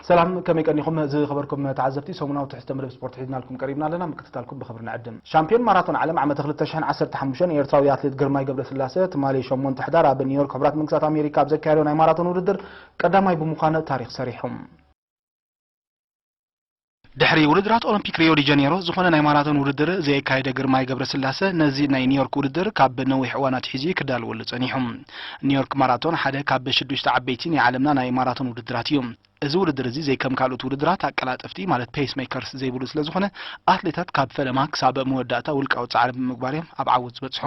ሰላም፣ ከመይ ቀኒኹም ዝኸበርኩም ተዓዘብቲ? ሰሙናዊ ትሕዝቶ መደብ ስፖርት ሒዝናልኩም ቀሪብና ኣለና፣ ምክትታልኩም ብኽብሪ ንዕድም። ሻምፒዮን ማራቶን ዓለም ዓመተ ክልተ ሽሕን ዓሰርተ ሓሙሽተን ኤርትራዊ ኣትሌት ግርማይ ገብረስላሰ ትማሊ ሸሞንተ ሕዳር ኣብ ኒውዮርክ ሕቡራት መንግስታት ኣሜሪካ ኣብ ዘካየዶ ናይ ማራቶን ውድድር ቀዳማይ ብምዃን ታሪኽ ሰሪሑ። ድሕሪ ውድድራት ኦሎምፒክ ሪዮ ዲ ጀኔሮ ዝኾነ ናይ ማራቶን ውድድር ዘየካየደ ግርማይ ገብረስላሰ ነዚ ናይ ኒውዮርክ ውድድር ካብ ነዊሕ እዋን ኣትሒዙ ክዳለወሉ ጸኒሑ። ኒውዮርክ ማራቶን ሓደ ካብ ሽዱሽተ ዓበይቲ ናይ ዓለምና ናይ ማራቶን ውድድራት እዩ። እዚ ውድድር እዚ ዘይከም ካልኦት ውድድራት ኣቀላጠፍቲ ማለት ፔስ ሜከርስ ዘይብሉ ስለ ዝኾነ ኣትሌታት ካብ ፈለማ ክሳብ መወዳእታ ውልቃዊ ጻዕሪ ብምግባር እዮም ኣብ ዓወት ዝበጽሑ።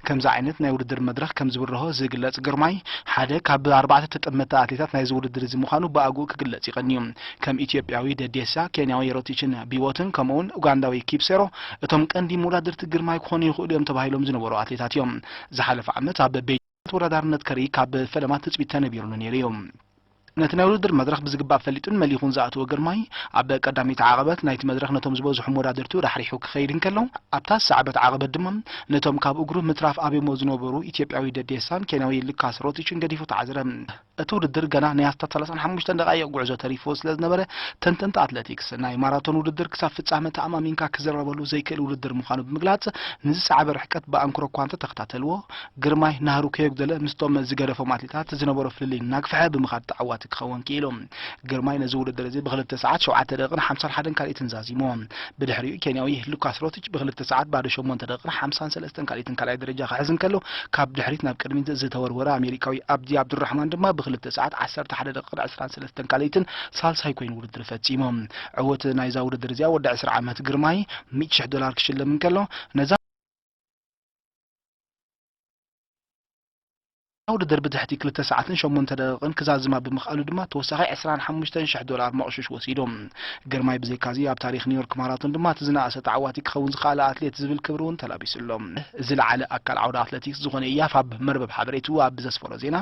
ከምዚ ዓይነት ናይ ውድድር መድረኽ ከም ዝብርሆ ዝግለጽ ግርማይ ሓደ ካብ ኣርባዕተ ተጠመትቲ ኣትሌታት ናይዚ ውድድር እዚ ምዃኑ ብኣግኡ ክግለጽ ይቐንዩ። ከም ኢትዮጵያዊ ደዴሳ፣ ኬንያዊ ሮቲችን ቢዎትን ከምኡውን ኡጋንዳዊ ኪፕሴሮ እቶም ቀንዲ መወዳድርቲ ግርማይ ክኾኑ ይኽእሉ እዮም ተባሂሎም ዝነበሩ ኣትሌታት እዮም። ዝሓለፈ ዓመት ኣብ ቤይጂንግ ተወዳዳርነት ከርኢ ካብ ፈለማ ትጽቢት ተነቢሩሉ ነይሩ እዩ። ነቲ ናይ ውድድር መድረኽ ብዝግባእ ፈሊጡን መሊኹን ዝኣተወ ግርማይ፣ ኣብ ቀዳመይቲ ዓቐበት ናይቲ መድረኽ ነቶም ዝበዝሑ መወዳድርቱ ራሕሪሑ ክኸይድ እንከሎ፣ ኣብታ ዝሰዓበት ዓቐበት ድማ ነቶም ካብ እግሩ ምትራፍ ኣብዮሞ ዝነበሩ ኢትዮጵያዊ ደዴሳን ኬንያዊ ሉካስ ሮቲችን ገዲፉ ተዓዘረ። እቲ ውድድር ገና ናይ ኣስታት ሰላሳን ሓሙሽተን ደቓይቕ ጉዕዞ ተሪፍዎ ስለ ዝነበረ፣ ተንተንቲ ኣትሌቲክስ ናይ ማራቶን ውድድር ክሳብ ፍጻመ ተኣማሚንካ ክዝረበሉ ዘይክእል ውድድር ምዃኑ ብምግላጽ፣ ንዝሰዓበ ርሕቀት ብኣንክሮ እኳ እንተተኸታተልዎ፣ ግርማይ ናህሩ ከየጉደለ ምስቶም ዝገደፎም ኣትሌታት ዝነበሮ ፍልልይ እናግፍሐ ብምኻድ ተዓዋቲ ክኸውን ክኢሉ። ግርማይ ነዚ ውድድር እዚ ብክልተ ሰዓት ሸውዓተ ደቂቕን ሓምሳን ሓደን ካልኢትን ዛዚምዎ። ብድሕሪኡ ኬንያዊ ሉካስ ሮቲች ብክልተ ሰዓት ባዶ ሸሞንተ ደቂቕን ሓምሳን ሰለስተን ካልኢትን ካልኣይ ደረጃ ክሕዝ እንከሎ፣ ካብ ድሕሪት ናብ ቅድሚት ዝተወርወረ ኣሜሪካዊ ኣብዲ ኣብዱራሕማን ድማ ብክልተ ሰዓት ዓሰርተ ሓደ ደቂቕን ዕስራን ሰለስተን ካልኢትን ሳልሳይ ኮይኑ ውድድር ፈጺሙ። ዕወት ናይዛ ውድድር እዚኣ ወዲ ዕስራ ዓመት ግርማይ ሚእቲ ሽሕ ዶላር ክሽለም እንከሎ፣ ነዛ ውድድር ብትሕቲ ክልተ ሰዓትን ሸሞንተ ደቂቕን ክዛዝማ ብምኽኣሉ ድማ ተወሳኺ ዕስራን ሓሙሽተን ሽሕ ዶላር መቕሽሽ ወሲዱ። ግርማይ ብዘይካዚ ኣብ ታሪኽ ኒውዮርክ ማራቶን ድማ እቲ ዝነኣሰ ተዓዋቲ ክኸውን ዝኸኣለ ኣትሌት ዝብል ክብሪ እውን ተላቢሱ ኣሎ። ዝለዓለ ኣካል ዓውደ ኣትሌቲክስ ዝኾነ ኢያፍ ኣብ መርበብ ሓበሬትኡ ኣብ ዘስፈሮ ዜና፣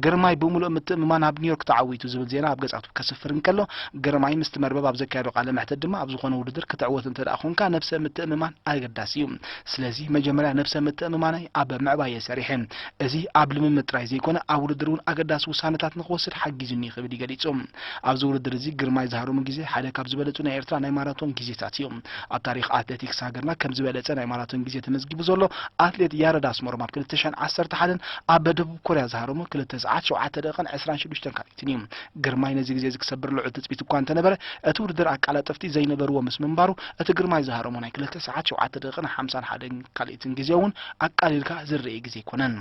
ግርማይ ብምሉእ ምትእምማን ኣብ ኒውዮርክ ተዓዊቱ ዝብል ዜና ኣብ ገጻቱ ከስፍር እንከሎ፣ ግርማይ ምስቲ መርበብ ኣብ ዘካየዶ ቃለ መሕተት ድማ ኣብ ዝኾነ ውድድር ክትዕወት እንተ ደኣ ኾንካ ነብሰ ምትእምማን ኣገዳሲ እዩ። ስለዚ መጀመርያ ነብሰ ምትእምማነይ ኣብ ምዕባይ እየ ሰሪሐ። እዚ ኣብ ልምምድ ጥራይ ዘይኮነ ኣብ ውድድር እውን ኣገዳሲ ውሳነታት ንኽወስድ ሓጊዙኒ ክብል እዩ ገሊጹ። ኣብዚ ውድድር እዚ ግርማይ ዝሃረሙ ግዜ ሓደ ካብ ዝበለጹ ናይ ኤርትራ ናይ ማራቶን ግዜታት እዩ። ኣብ ታሪኽ ኣትሌቲክስ ሃገርና ከም ዝበለጸ ናይ ማራቶን ግዜ ተመዝጊቡ ዘሎ ኣትሌት ያረድ ኣስመሮም ኣብ ክልተ ሽሕን ዓሰርተ ሓደን ኣብ ደቡብ ኮርያ ዝሃረሙ ክልተ ሰዓት ሸውዓተ ደቂቕን ዕስራን ሽዱሽተን ካልኢትን እዩ። ግርማይ ነዚ ግዜ እዚ ክሰብር ልዑል ትጽቢት እኳ እንተነበረ፣ እቲ ውድድር ኣቃላጠፍቲ ዘይነበርዎ ምስ ምንባሩ፣ እቲ ግርማይ ዝሃረሞ ናይ ክልተ ሰዓት ሸውዓተ ደቂቕን ሓምሳን ሓደን ካልኢትን ግዜ እውን ኣቃሊልካ ዝረኣይ ግዜ ኣይኮነን።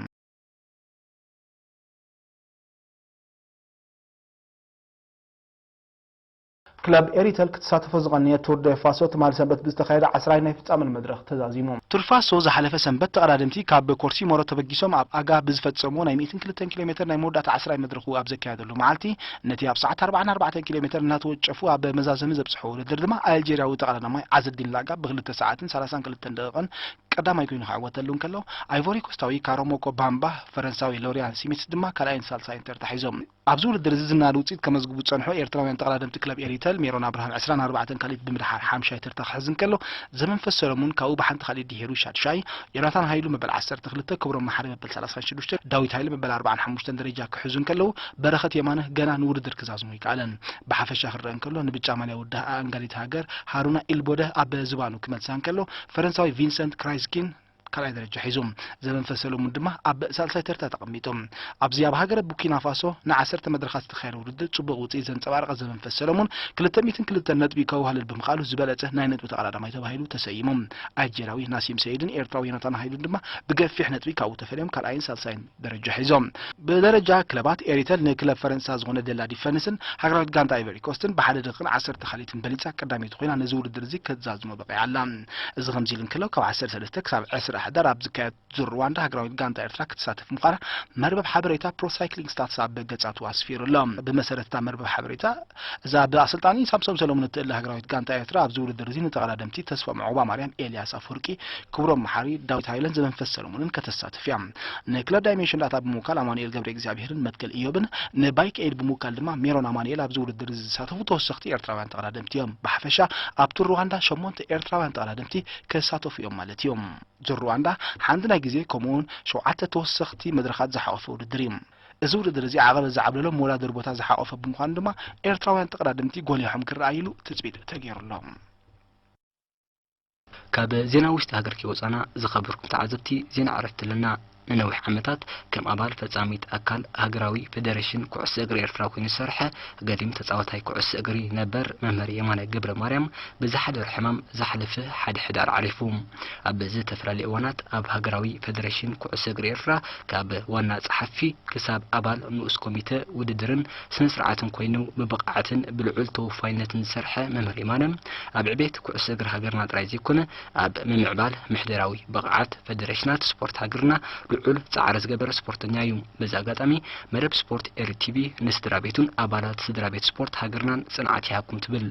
ክለብ ኤሪተል ክትሳተፎ ዝቐነየት ቱር ደ ፋሶ ትማሊ ሰንበት ብዝተኻየደ ዓስራይ ናይ ፍጻመ መድረኽ ተዛዚሙ። ቱር ፋሶ ዝሓለፈ ሰንበት ተቐዳደምቲ ካብ ኮርሲሞሮ ተበጊሶም ኣብ ኣጋ ብዝፈጸምዎ ናይ ሚእትን ክልተን ኪሎ ሜትር ናይ መወዳእታ ዓስራይ መድረኹ ኣብ ዘካየደሉ መዓልቲ፣ ነቲ ኣብ ሰዓት ኣርባዓን ኣርባዕተን ኪሎ ሜትር እናተወጨፉ ኣብ መዛዘሚ ዘብጽሖ ውድድር ድማ ኣልጀርያዊ ተቐዳዳማይ ዓዘዲን ላጋ ብክልተ ሰዓትን ሰላሳን ክልተን ደቂቕን ቀዳማይ ኮይኑ ክዕወተሉ እንከሎ፣ ኣይቮሪ ኮስታዊ ካሮሞኮ ባምባ፣ ፈረንሳዊ ሎሪያን ሲሚትስ ድማ ካልኣይን ሳልሳይን ተርታ ሒዞም። ኣብዚ ውድድር እዚ ዝነኣድ ውፅኢት ከመዝግቡ ዝጸንሑ ኤርትራውያን ተቐዳደምቲ ክለብ ኤሪተል፣ ሜሮን ኣብርሃም ዕስራን ኣርባዕተን ካልኢት ብምድሓር ሓምሻይ ተርታ ክሕዝ እንከሎ፣ ዘመንፈስ ሰለሙን ካብኡ ብሓንቲ ካልኢት ድሒሩ ሻድሻይ፣ ዮናታን ሃይሉ መበል ዓሰርተ ክልተ፣ ክብሮም መሓሪ መበል ሰላሳን ሽዱሽተ፣ ዳዊት ሃይለ መበል ኣርባዓን ሓሙሽተን ደረጃ ክሕዙ እንከለዉ፣ በረኸት የማነ ገና ንውድድር ክዛዝሙ ኣይከኣለን። ብሓፈሻ ክረአ እንከሎ፣ ንብጫ ማልያ ውድሃ ኣንጋሊት ሃገር ሃሩና ኢልቦደ ኣብ ዝባኑ ክመልሳ እንከሎ፣ ፈረንሳዊ ቪንሰንት ክራይስኪን ካልኣይ ደረጃ ሒዙ። ዘመንፈስ ሰለሙን ድማ ኣብ ሳልሳይ ተርታ ተቐሚጡ። ኣብዚ ኣብ ሃገረ ቡርኪና ፋሶ ንዓሰርተ መድረኻት ዝተኻየደ ውድድር ጽቡቕ ውጽኢት ዘንጸባረቐ ዘመንፈስ ሰለሙን ክልተ ሚእትን ክልተን ነጥቢ ከዋህልል ብምኽኣሉ ዝበለጸ ናይ ነጥቢ ተቐዳዳማይ ተባሂሉ ተሰይሙ። ኣልጀርያዊ ናሲም ሰይድን ኤርትራዊ ዮናታን ሃይሉን ድማ ብገፊሕ ነጥቢ ካብኡ ተፈልዮም ካልኣይን ሳልሳይን ደረጃ ሒዞም። ብደረጃ ክለባት ኤሪተል ንክለብ ፈረንሳ ዝኾነ ደላ ዲፈንስን ሃገራዊት ጋንታ ኣይቨሪ ኮስትን ብሓደ ደቂቕን ዓሰርተ ካልኢትን በሊጻ ቀዳመይቲ ኮይና ነዚ ውድድር እዚ ክትዛዝሞ በቒዓ ኣላ። እዚ ከምዚ ኢሉ እንከሎ ካብ ዓሰርተ ሰለስተ ክሳብ ዕስራ ሕዳር ኣብ ዝካየድ ዙር ሩዋንዳ ሃገራዊት ጋንታ ኤርትራ ክትሳተፍ ምዃና መርበብ ሓበሬታ ፕሮ ሳይክሊንግ ስታትስ ኣብ ገጻቱ ኣስፊሩ ኣሎ። ብመሰረት እታ መርበብ ሓበሬታ እዛ ብኣሰልጣኒ ሳምሶም ሰለሙን እትእለ ሃገራዊት ጋንታ ኤርትራ ኣብዚ ውድድር እዚ ንተቐዳደምቲ ተስፋ ምዑባ ማርያም፣ ኤልያስ ኣፈወርቂ፣ ክብሮም መሓሪ፣ ዳዊት ሃይለን ዘመንፈስ ሰለሙንን ከተሳትፍ እያ። ንክለብ ዳይሜንሽን ዳታ ብምውካል ኣማኑኤል ገብረ እግዚኣብሄርን መትከል ኢዮብን፣ ንባይክ ኤድ ብምውካል ድማ ሜሮን ኣማኑኤል ኣብዚ ውድድር እዚ ዝሳተፉ ተወሰኽቲ ኤርትራውያን ተቐዳደምቲ እዮም። ብሓፈሻ ኣብ ቱር ሩዋንዳ ሸሞንተ ኤርትራውያን ተቐዳደምቲ ክሳተፉ እዮም ማለት እዩ። ዙር ሩዋንዳ ሓንቲ ናይ ግዜ ከምኡውን ሸውዓተ ተወሰኽቲ መድረኻት ዝሓቖፈ ውድድር እዩ። እዚ ውድድር እዚ ዓቐበት ዝዓብለሎም መወዳደሪ ቦታ ዝሓቆፈ ብምዃኑ ድማ ኤርትራውያን ተቐዳደምቲ ጎሊሖም ክረኣይሉ ትጽቢት ተገይሩሎም። ካብ ዜና ውሽጢ ሃገር ከይወጻና ዝኸበርኩም ተዓዘብቲ ዜና ዕረፍቲ ኣለና። ንነዊሕ ዓመታት ከም ኣባል ፈጻሚት ኣካል ሃገራዊ ፌደሬሽን ኩዕሶ እግሪ ኤርትራ ኮይኑ ዝሰርሐ ገዲም ተጻዋታይ ኩዕሶ እግሪ ነበር መምህር የማነ ገብረ ማርያም ብዝሓደሮ ሕማም ዝሓለፈ ሓደ ሕዳር ዓሪፉ። ኣብ ዝተፈላለዩ እዋናት ኣብ ሃገራዊ ፌደሬሽን ኩዕሶ እግሪ ኤርትራ ካብ ዋና ጸሓፊ ክሳብ ኣባል ንኡስ ኮሚተ ውድድርን ስነ ስርዓትን ኮይኑ ብብቕዓትን ብልዑል ተወፋይነትን ዝሰርሐ መምህር የማነ ኣብ ዕቤት ኩዕሶ እግሪ ሃገርና ጥራይ ዘይኮነ ኣብ ምምዕባል ምሕደራዊ ብቕዓት ፌደሬሽናት ስፖርት ሃገርና ልዑል ጻዕሪ ዝገበረ ስፖርተኛ እዩ። በዚ ኣጋጣሚ መደብ ስፖርት ኤሪ ቲቪ ንስድራ ቤቱን ኣባላት ስድራ ቤት ስፖርት ሃገርናን ጽንዓት ይሃብኩም ትብል።